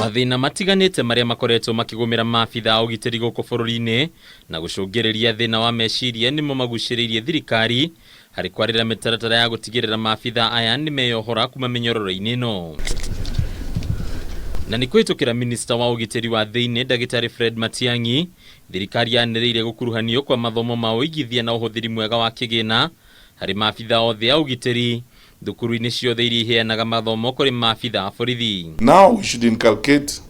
Mathĩna matiganĩte marĩa makoretwo makĩgũmĩra maabitha a ũgitĩri gũkũ bũrũri-inĩ na gũcũngĩrĩria thĩna wa meciria nĩmo magucĩrĩirie thirikari harĩ kwarĩra mĩtaratara ya gũtigĩrĩra maabitha aya nĩmeyohora kuma mĩnyororo-inĩ ĩno. Na nĩ kũhĩtũkĩra minista wa ũgitĩri wa thĩinĩ ndagĩtarĩ Fred Matiang'i, thirikari yanĩrĩire gũkuruhanio kwa mathomo ma ũigithia na ũhũthĩri mwega wa kĩgĩna harĩ maabitha othe a ũgitĩri thukuru-inĩ ciothe iria iheanaga mathomo kũrĩ maabitha a borithi. Now we should inculcate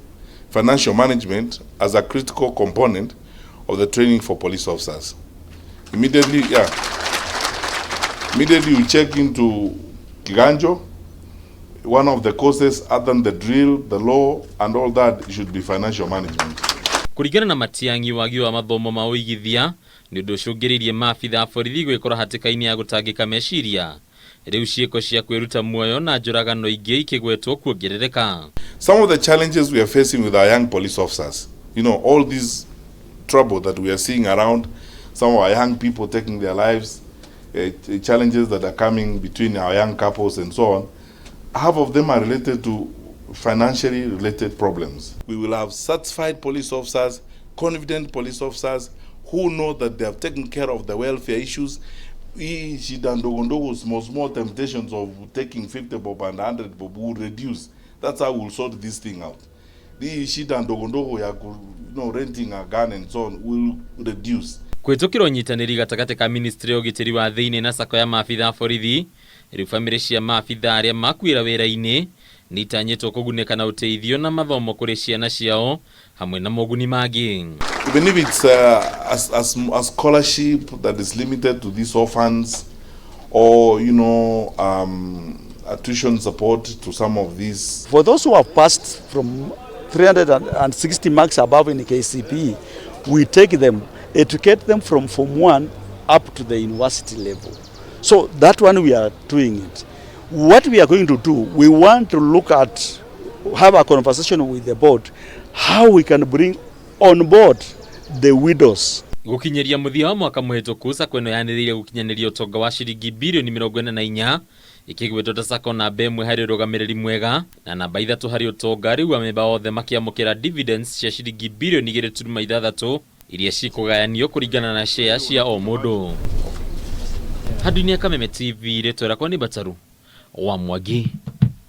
financial management as a critical component of the training for police officers. Immediately, yeah. Immediately you check into Kiganjo, one of the courses other than the drill, the law and all that should be financial management. Kũringana na Matiang'i, wagi wa mathomo ma ũigithia nĩ ũndũ ũcũngĩrĩirie maabitha a borithi gwĩkora hatĩka-inĩ ya gũtangĩka meciria. Rĩu ciĩko cia kwĩruta muoyo na njũragano ingĩ ikĩgwetwo kuongerereka. Some of the challenges we are facing with our young police officers, all this trouble that we are seeing around, some of our young people taking their lives, challenges that are coming between our young couples and so on, half of them are related to financially related problems. We will have satisfied police officers, confident police officers who know that they have taken care of the welfare issues. Hii shida ndogo ndogo, small small temptations of taking 50 bob and 100 bob will reduce. That's how we'll sort this thing out. Hii shida ndogo ndogo ya renting a gun and so on will reduce. Kũhĩtũkĩra ũnyitanĩri gatagatĩ ka ministry ya ũgitĩri wa thĩinĩ na sacco ya maabitha a borithi, rĩu bamĩrĩ cia maabitha arĩa makuĩra wĩra-inĩ nĩ itanyĩtwo kũgunĩka na ũteithio na mathomo kũrĩ ciana ciao hamwe na moguni mangĩ. Even if it's a scholarship that is limited to these orphans, or a tuition support to some of these. For those who have passed from 360 marks above in KCPE, we take them, educate them from Form 1 up to the university level. So that one we are doing it. What we are going to do, we want to look at, have a conversation with the board, how we can bring on board the widows. Gũkinyĩria mũthia wa mwaka mũhĩtũku, sacco ĩno yanĩrĩire gũkinyanĩria ũtonga wa ciringi birioni 44, ĩkĩgwetwo ta sacco namba 1 harĩ ũrũgamĩrĩri mwega na namba 3 harĩ ũtonga. Rĩu amemba othe makĩamũkĩra dividends cia ciringi birioni 2.6 iria cikũgayanio kũringana na share cia o mũndũ. Handũ-inĩ ya Kameme TV, rĩtwa rĩakwa nĩ Bataru wa Mwangi.